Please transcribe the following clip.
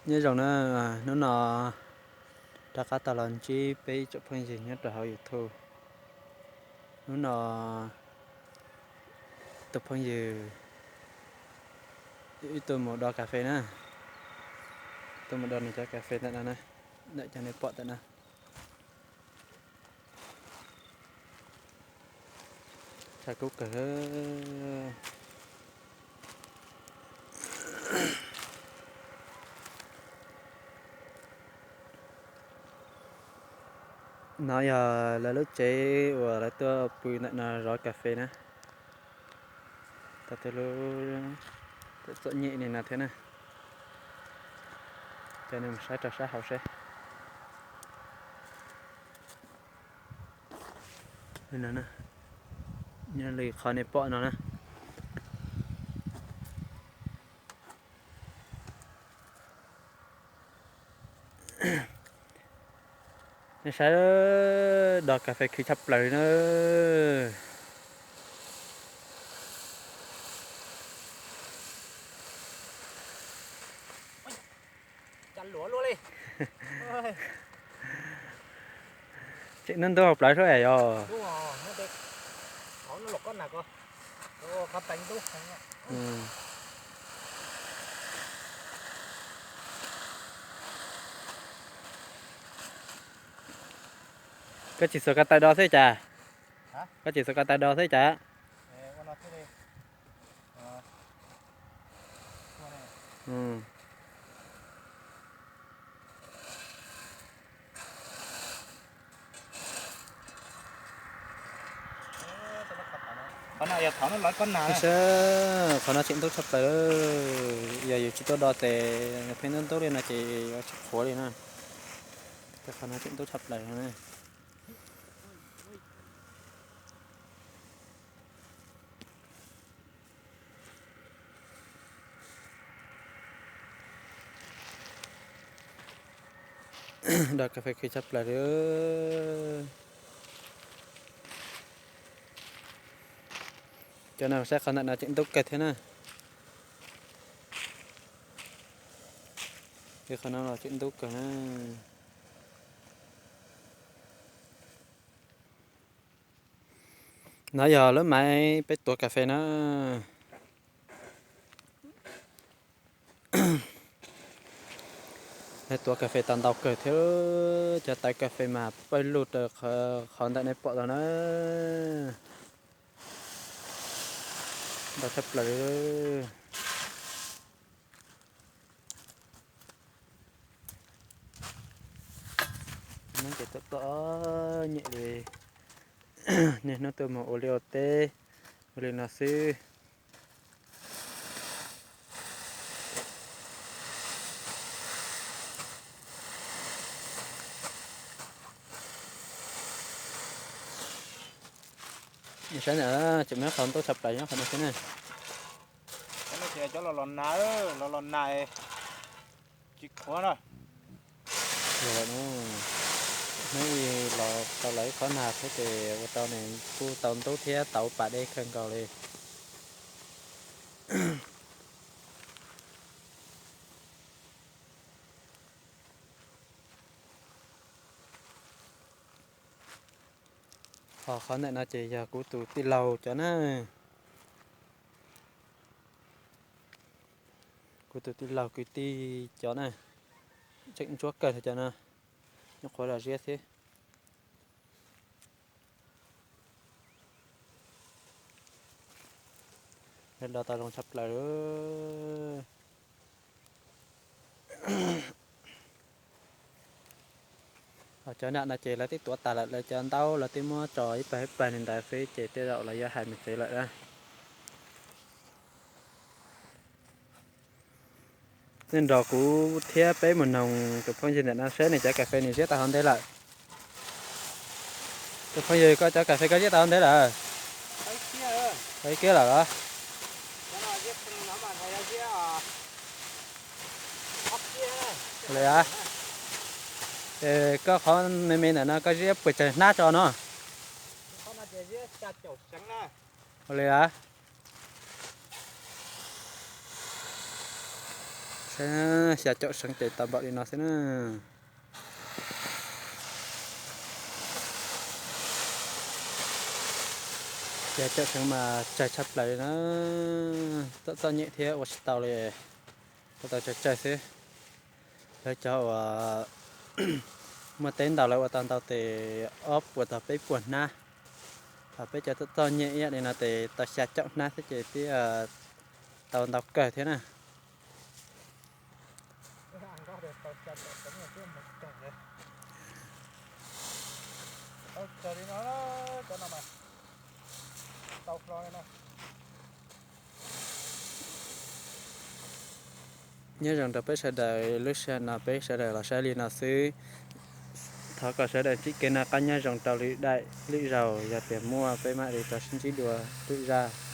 Nyob zoo na, hnub no rov qab tau los ntsib peb ib tsoom phooj ywg nyob rau hauv YouTube. Hnub no tus phooj ywg wb tuaj mus do kas fes na, tuaj mus do nws cov kas fes ntawm no na, ntawm cov nej pom ntawm no. Tshav kub kawg. No yog lawv lub tsev uas lawv tuaj pw ntawm no zov kas fes na. Tau tej lub txom nyem li no thiab na. Coj nej mus saib rau sab hauv seb. Nyob li qhov nej pom no na. Nej saib, do kas fes khwv tshaj plaws li na. Tseem ntub ntub hauv plawv suab yog. Koj tsis xuas ko taw do xwb cas? Koj tsis xuas ko taw do xwb cas? Qhov no tseem ntub tshaj plaws. Yog yus tsis tuaj do ces pheej ntub ntub li no ces yuav tsis qhuav li na. Ces qhov no tseem ntub tshaj plaws. Do kas fes khwv tshaj plaws li. Cov no saib qhov ntawm no tseem ntub kawg thiab na. Qhov no los tseem ntub kawg na. No yog lub maiv peb tuav kas fes na. Lawv tuav kas fes tau ntau kawg thiab, cov tawv kas fes mas pawg lug rau qhov ntawm nej pom tau na. Ntau tshaj plaws. Hnub ces txom txom nyem li, niaj hnub tuaj mus ua liaj ua teb ua li no xwb. Saib ntawm tseem muaj qhov ntub tshaj plaws nyob qhov no xwb na. Cov los los na, los los na, tsis qhuav na. Hnub ib los tau lawv ib qhov nag thiab ces ua rau nws kuj tau ntub thiab tau pas deb kawg nkaus li. Ho qhov ntawm no ces yog kuv tus tij laug cov na. Kuv tus tij laug kwv tij cov na. Tseem ntsuab kawg li cov no, nyuam qhuav los ziab xwb. Lawv do tau zoo tshaj plaws. Ho cov nram no ces lawv twb tuav tas lawm, lawv cov ntaub lawv twb muab tso ib pawg ib pawg li ntawd xwb ces tej zaum lawv yuav hais mus tsev lawm na. Nej nrog kuv thiab peb mus noog tus phooj ywg ntawm no seb nws cov kas fes nws ziab tau hov ntev lawm. Tus phooj ywg, koj cov kas fes koj ziab tau hov ntev lawm? Tau ib kiab lawm los? Li a, koj qhov me me ntawm no koj ziab puas tsawg hnab tso no? Li a. Xya caum seev ces tau npaum li no xwb na. Xya caum seev mas tsawg tshaj plaws li na. Txom txom nyem thiab ua tsis tau li, tau tau tsawg tsawg xwb. Lawv cov uas muaj teb ntaus lawv ua tau ntau tes ob puas txog peb puas hnab. Ho peb cov txom txom nyem ib yam li no tes tau xya caum hnab xwb ces twb tau ntau kawg thiab na. Nyob zoo rau peb sawv daws, lub sij hawm no peb sawv daws los saib li no xwb. Thov kom sawv daws tsim kev noj qab nyob zoo rau lwm daim lwm zaug, yog tias muaj peb mam li rov sib ntsib dua lwm zaj.